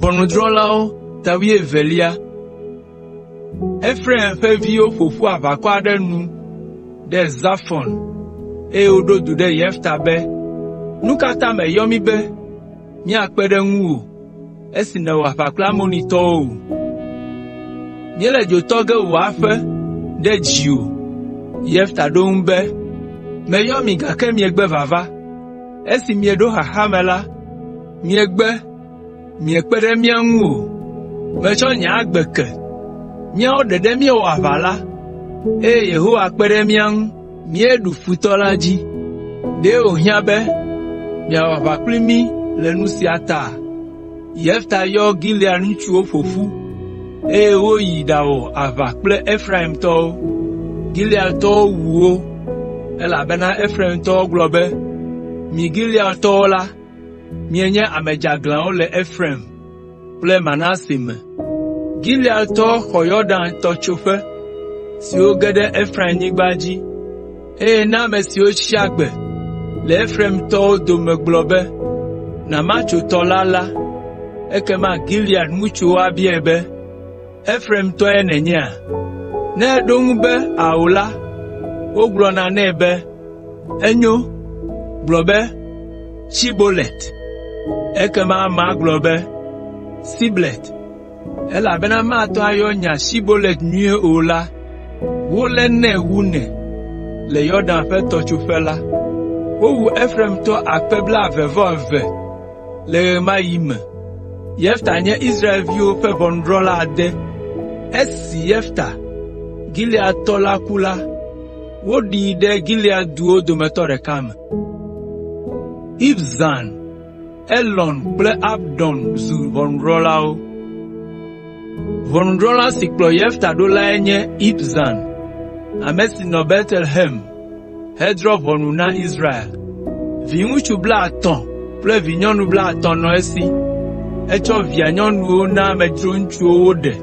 Ʋɔnudrɔ̃lawo ta wuievelia. Efraim ƒe viwo ƒo ƒu aʋakɔ aɖe nu ɖe Zafɔn, eye woɖo du ɖe Yefta be, “Nu ka ta mèyɔ mí be míakpe ɖe ŋuwò esi nèwɔ aʋa kple Amonitɔwo o? Míele dzo tɔ ge wò aƒe ɖe dziwò.” Yefta ɖo eŋu be, “Meyɔ mi gake miegbe vava. Esi mieɖo xaxa me la, miegbe, miekpe ɖe mía ŋu o. Metsɔ nye agbe ke. Míawo ɖeɖe míewɔ aʋa la, eye Yehowa kpe ɖe mía ŋu míeɖu futɔ la dzi. Ɖe wòhiã be miawɔ aʋa kpli mí le nu sia ta?” Yefta yɔ Gilead ŋutsuwo ƒo ƒu, eye woyi ɖawɔ aʋa kple Efraimtɔwo. Gileadtɔwo wu wo, elabena Efraimtɔwo gblɔ be, “Mi Gileadtɔwo la, mienye ame dzeaglãwo le Efraim kple Manase me.” Gileadtɔwo xɔ Yɔdan tɔtsoƒe siwo ge ɖe Efraimnyigba dzi, eye ne ame siwo tsi agbe le Efraimtɔwo dome gblɔ be, “Na matso tɔ la la,” ekema Gilead ŋutsuwo abiae be, “Efraimtɔe nènyea?” Ne eɖo eŋu be, “Ao” la, wogblɔna nɛ be, “Enyo, gblɔ be, ‘Shibolet.’ ” Ekema amea agblɔ be, “Siblet,” elabena mate ŋu ayɔ nya Shibolet nyuie o la, wolénɛ wunɛ le Yɔdan ƒe tɔtsoƒe la. Wowu Efraimtɔ akpe blaeve-vɔ-eve le ɣe ma ɣi me. Yefta nye Israelviwo ƒe ʋɔnudrɔ̃la ade. Esi Yefta, Gileadtɔ la ku la, woɖii ɖe Gilead duwo dometɔ ɖeka me. Ibzan, Elon kple Abdon zu ʋɔnudrɔ̃lawo. Ʋɔnudrɔ̃la si kplɔ Yefta ɖo lae nye Ibzan, ame si nɔ Betlehem hedrɔ̃ ʋɔnu na Israel. Viŋutsu blaetɔ̃ kple vinyɔnu blaetɔ̃ nɔ esi. Etsɔ via nyɔnuwo na amedzro ŋutsuwo woɖe,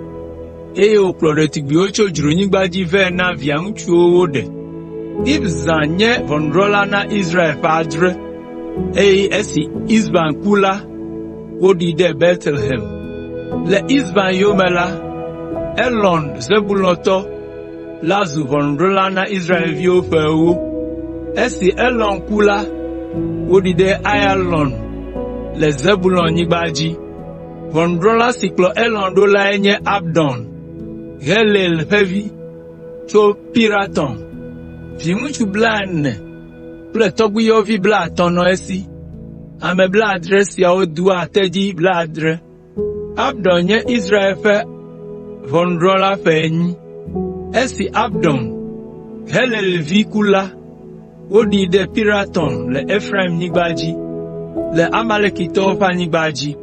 eye wòkplɔ ɖetugbiwo tso dzronyigba dzi vɛ na via ŋutsuwo woɖe. Ibzan nye ʋɔnudrɔ̃la na Israel ƒe adre, eye esi Ibzan ku la, woɖii ɖe Betlehem. Le Ibzan yome la, Elon Zebulontɔ la zu ʋɔnudrɔ̃la na Israelviwo ƒe ewo. Esi Elon ku la, woɖii ɖe Aiyalon le Zebulonyigba dzi. Ʋɔnudrɔ̃la si kplɔ Elon ɖo lae nye Abdon, Helel ƒe vi, tso Piraton. Viŋutsu blaene kple tɔgbuiyɔvi blaetɔ̃ nɔ esi. Ame blaadre siawo doa tedzi blaadre. Abdon nye Israel ƒe ʋɔnudrɔ̃la ƒe enyi. Esi Abdon, Helel vi ku la, woɖii ɖe Piraton le Efraimnyigba dzi, le Amalekitɔwo ƒe anyigba dzi.